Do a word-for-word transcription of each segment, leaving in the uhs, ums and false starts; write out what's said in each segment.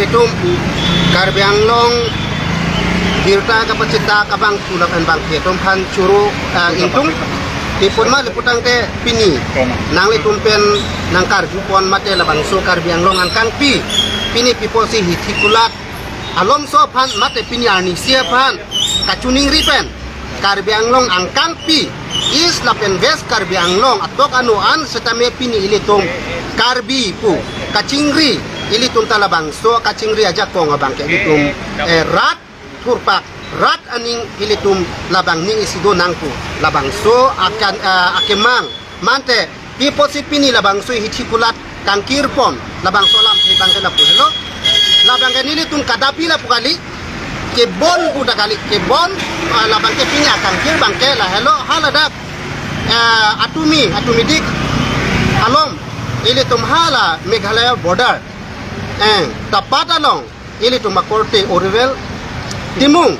Tum Karbi Anglong birta kapachita kabang tulap an bang ke tum phan churu, ah, ingtung. Tipun ma liputang te pini nanglitum pen nangkarjupon mate labangso Karbi Anglong angkangpi, pini pipo si hithi kulat alomso aphan mate pini arnisi aphan kachiningri pen Karbi Anglong angkangpi, East lapen West Karbi Anglong atok ano an setame pini ilitum Karbi pu kachingri, ilitum ta labangso kachingri ajakong abang ke ilitum, eh, rat thurpak, rat aning ilitum labang ning isi do nang pu labangso akan, eh, akemang mante pipo si pini labangso hithi kulat kangkirpon labangso alam si bang ke lapu helo. Labang ke nelitum kadapi lapu kali, kebon pu ta kali, kebon, ah, labang ke pini akangkir bang ke lahelo, haladak, eh, atumi, atumi dik alom ilitum hala Meghalaya border, eh, tapat along ilitum akorte Oriwel Timung,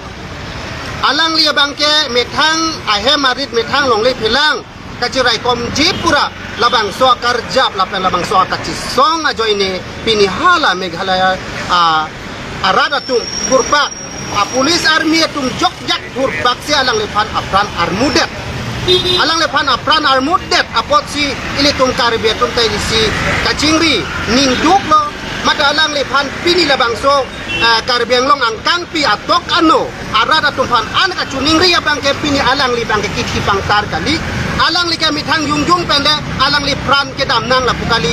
alangli abang ke methang ahem arit methang longle phelang kachiraikomji pura labangso akarjap lapen labangso akachisong ajoine pini hala Meghalaya, ah, arat atum thurpak, ah, police army atum jokjak thurpak si alangliphan apran armudet. Alangliphan apran armudet apot si ilitum Karbi atum ta isi kachingri ningduk lo, mate alangliphan pini labangso, eh, Karbi Anglong angkangpi atok ano arat atum aphan an kachiningri abang ke pini alangli abang ke kithi pangtar kali. Alangli ke methang jongjong pen le alangli pran kedam nang lapu kali.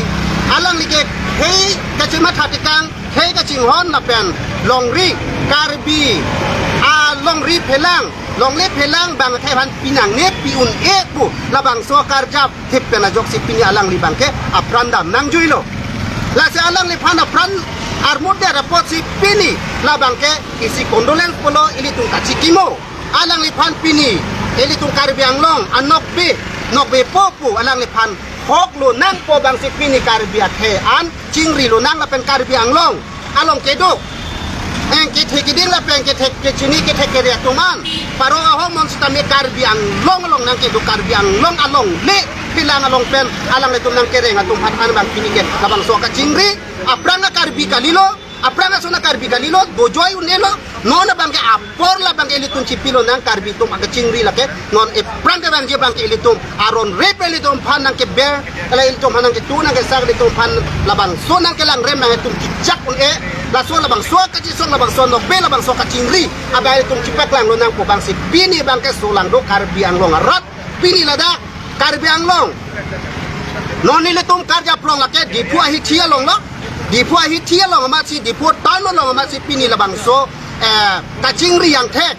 Alangli ke khei kachematha tekang, khei kachinghon lapen longri Karbi, ah, longri phelang, longle phelang bang akhei aphan pinangne pi-un-e pu labangso akarjap thip pen ajoksi pini alangli abang ke apran dam nangjuilo. Lasi alangliphan apran armudet apot si pini labang ke isi condolence pulo ilitum kachikimo. Alangliphan pini ilitum Karbi Anglong anokbe, nokbepo pu alangliphan hok lo nangpo abang si pini Karbi akhei an chingri lo nang lapen Karbi Anglong along kedo, eh, kethe keding lapen kethe kechini kethe kere atum an, paro ahomon setame Karbi Anglong along nangkedo, Karbi Anglong alongle phelang along pen alanglitum nangkereng atum aphan an bang pini ke labangso kachingri. Aphrang a Karbi kalilo, aphrang ason a Karbi kalilo, dojoi un-elo. Non abang ke apor labang ke ilitum chipilo nang Karbi atum akachingri lake. Non ephrang ke bang je bang ke ilitum aron rep ilitum aphan nangkeber, ala ilitum aphan nangketu nangkesak ilitum aphan labangso nangkelang rem nang ilitum chechak un-e. Laso labangso kachisong, labangso nokbe, labangso kachingri abang ilitum chipaklang lo nangpo abang si pini abang ke solangdo Karbi Anglong arat pini ladak Karbi Anglong. Non ilitum karjap rong lake Diphu ahithi along lo. Diphu ahithi along amatsi Diphu town along amatsi pini labangso, eh, kachingri angthek.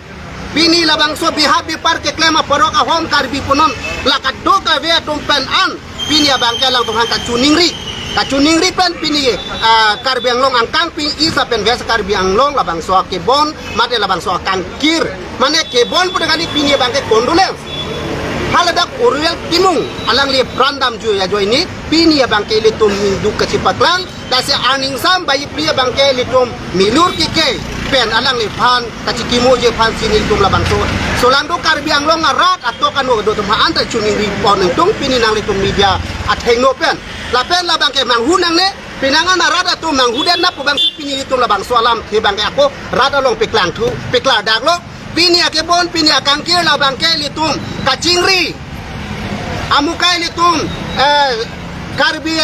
Pini labangso biha bipar keklem aparok ahom Karbi punon la kadokave atum pen an pini abang ke alangtum aphan kachiningri. Kachiningri pen pini, ah, Karbi Anglong angkangpi East lapen West Karbi Anglong labangso akebon mate labangso akangkir. Mane kebon pu ta kali pini abang ke condolence. Haladak Oriwel Timung alangli pran damjui ajoine pini abang ke ilitum ningduk kachipaklang. Lasi aning sam bayi pri abang ke ilitum milur kike pen alangliphan kachikimoji aphan si nelitum labangso solangdo Karbi Anglong arat atok ano do atum aphan ta chiningripon nangtung pini nanglitum media athengno pen. Lapen labang ke manghu nangne, penang an arat atum manghudet na pu abang si pini ilitum labangso alam ke abang ke ako rat along peklangthu, peklardaklo. Pini akebon, pini akangkir labang ke ilitum kachingri. Amukai ilitum, eh, Karbi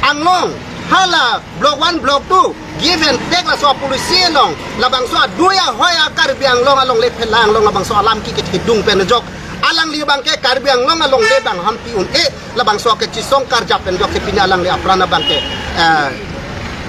Anglong hala block one, block two, give and take laso policy along labangso adui ahoi a Karbi Anglong alongle phelang along labangso alam ke kethedung pen ajok alangli abang ke Karbi Anglong alongle bang hampi un-e labangso kachisong karjap pen ajoksi pini alangli apran abang ke, eh,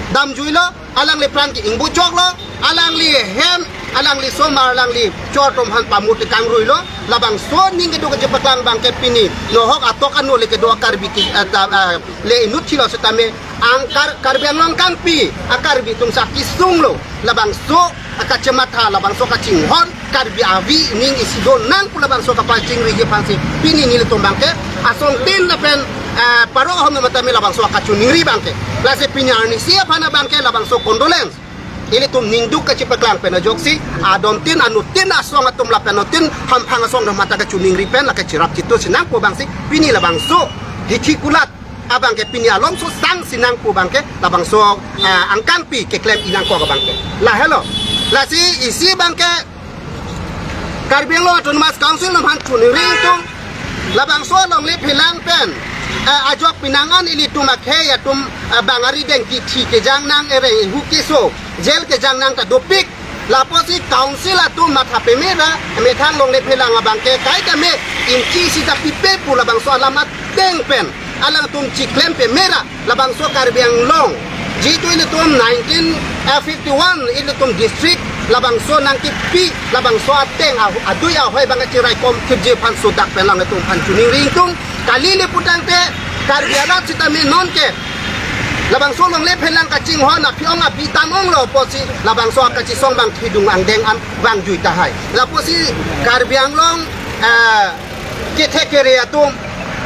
damjuilo. Alangli pran ke ingbuchoklo, alangli hem, alangli somar, alangli chor atum aphan pamut kangruilo. Labangso aning kedo kachipaklang abang ke pini nohok atok ano le kedo Karbi ke, eh, ta, eh, le inut thilo setame ang Kar-, Karbi Anglong angkangpi a Karbi atum sa kisung lo. Labangso akachematha, labangso kachinghon Karbi avi ning isi do nang pu labangso kapachingriji aphan si pini nelitum abang ke asongtin lapen, eh, paro ahom matame labangso akachiningri abang ke. Lasi pini arnisi aphan abang ke labangso condolence. Ilitum ningduk kachipaklang pen ajoksi adontin anutin asong atum lapen anutin hamphang asong atum mata kachiningri pen lake chirap chitu si nangpo abang si pini labangso hithi kulat abangke pini alomso sangsi nangpo abangke labangso, ah, angkangpi keklem inangkok abangke. Lahelo. Lasi isi abangke Karbi Anglong Autonomous Council atum aphan choningri ingtung, labangso alongle phelang pen, eh, ajok penang an ilitum akhei atum, eh, bang arideng kithi kejang nang, ereng ehu keso, jail kejang nang ta dopik. Lapusi council atum matha pemera, methang longle phelang abangke kai kame inchi sita pipe pu labangso alam ateng pen alangtum chiklem pemera, labangso Karbi Anglong, jitu ilitum nineteen fifty-one ilitum district labangso nangkipi, labangso ateng a-, adui ahoi abang chiraikom thipji aphan sodak pen alangtum aphan choningri ingtung. Kali le putangte Karbi arat sitame nonke labangso longle phelang kachinghon aphi-ong aphi tam onglo pusi labangso akachisong abang thidung angdeng an vangjui tahai. Lapusi Karbi Anglong, eh, kethe kere atum,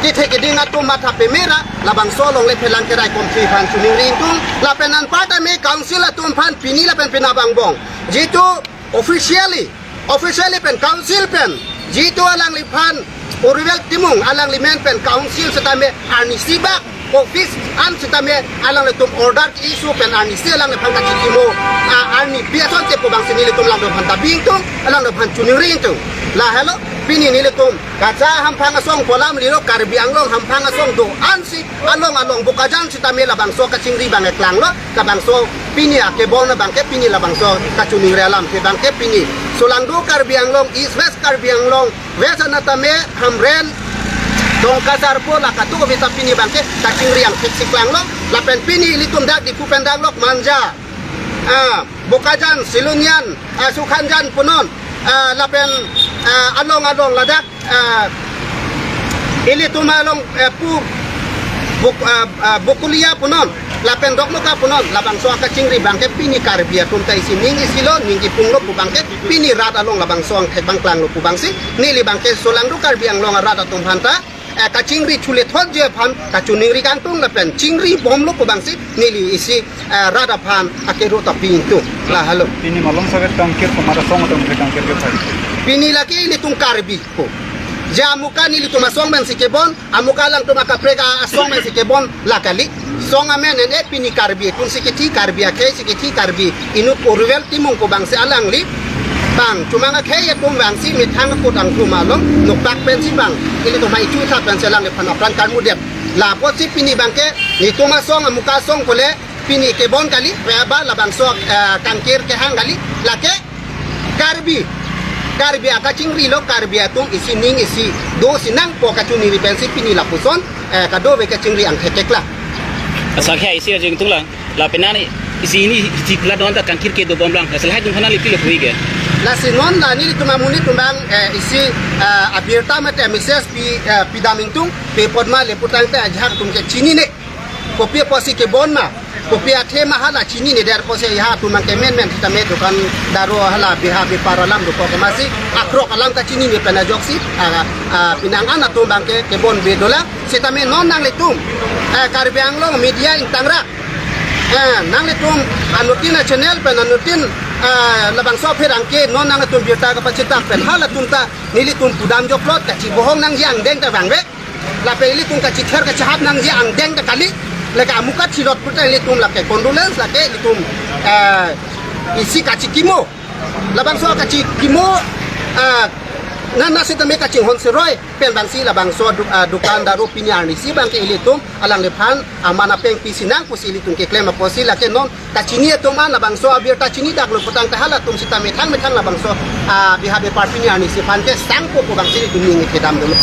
kethe keding atum matha pemera, labangso longle phelang keraikomthu aphan choningri ingtung, lapen anparta me council atum aphan pini lapen penap angbong. Jitu officially, officially pen council pen, jitu alangliphan Oriwel Timung alangli men pen council sitame arnisi bak office an sitame alanglitum order issue pen arnisi alangliphan kachikimo, ah, arni pi asonte pu abangsi nelitum alangtum aphan ta bi ingtung, alangtum aphan choningri ingtung. Lahelo, pini nelitum kacha hamphang asong pu alam liro, Karbi Anglong hamphang asong do ansi along along Bokajan sitame labangso kachingri abang eklanglo, labangso pini akebon abangke pini labangso kachoningri alam ke abangke pini Solangdo Karbi Anglong, East West Karbi Anglong, West anatame Hamren, Dongka Sarpo la katu kaveta pini abangke kachingri angthek si klanglo, lapen pini ilitum dak Diphu pen dak Lokmanja, ah, Bokajan, Silonijan, ah, Sukhanjan punon, ah, lapen, ah, along along ladak, ah, ilitum along, eh, pu Bok-, ah, ah, Bokolia punon, lapen Dokmoka punon, labangso akachingri abangke pini Karbi atum ta isi ning isi lo, ning kipunglo pu abangke pini rat along labangso angthek abang klanglo pu abangsi neli abangke Solangdo Karbi Anglong arat atum aphan ta, eh, kachingri chule thotji aphan kachoningri kangtung lapen chingri bomlo pu abangsi neli isi, eh, rat aphan akero ta bi ingtung. Lahelo. Pini malom saket kangkir komat asong atum ke kangkir ke pai. Pini lake ilitum Karbi ko. Je amuka nelitum asong pensi kebon, amuka alangtum akaprek asong pensi kebon la kali. Song amen en-e pini Karbi atum si kethi, Karbi akhei si kethi, Karbi inut Oriwel Timung pu abangsi alangli bang chomang akhei atum abangsi methang akut angthum along nokpak pensi bang ilitum mai chu tha pensi alangliphan apran karmudep. Lapusi pini abangke nelitum asong amuka asong pule pini kebon kali, ba labangso, eh, kangkir kehang kali, lake Karbi, Karbi akachingri lo, Karbi atum isi ning isi dosi nangpo kachoningri pensi pini lapuson, eh, kadokave kachingri angthek keklang. Asa khe isi ajeng tunglang, lapen nani isi ini isi pula don ta kangkir kedo bomlang, asa lahai tung khana lipi lo pui ke. Lasi non la nelitum amonit atum abang, eh, isi, eh, abirta mate message pi, eh, pidam ingtung, pe apot ma le putangte ajahak atum ke chinine. Kopi apotsi kebon ma, kopi athe ma hala chinine, der apotsi ya atum abangke menmen sitame dukan daro hala beha bepar alam dokok amatsi akrok alam kachinine pen ajoksi, ah, ah, penang an atum abangke kebon be dolang sitame non nanglitum, eh, Karbi Anglong media ingtangrak, eh, nanglitum anuttin a-channel pen anuttin, eh, labangso apherangke non nanglitum birta kapachethang pen halatum ta nelitum pudam joklo, kachibohong nangji angdeng ta vangve. Lapen ilitum kachither kachahap nangji angdeng ta kali, lake amuka thilot puta ilitum lake condolence lake ilitum, eh, isi kachikimo. Labangso kachikimo, eh, nana sitame kachinghon seroi pen abangsi labangso du-, eh, dukan daro pini arnisi abangke ilitum alangliphan aman apeng pisi nang pusi ilitum keklem apotsi lake non kachini atum an labangso abirta chini daklo putangte halatum sita methang methang labangso, ah, beha bepar pini arnisi aphan kesangpo pu abangsi ilitum ning kedam dolo.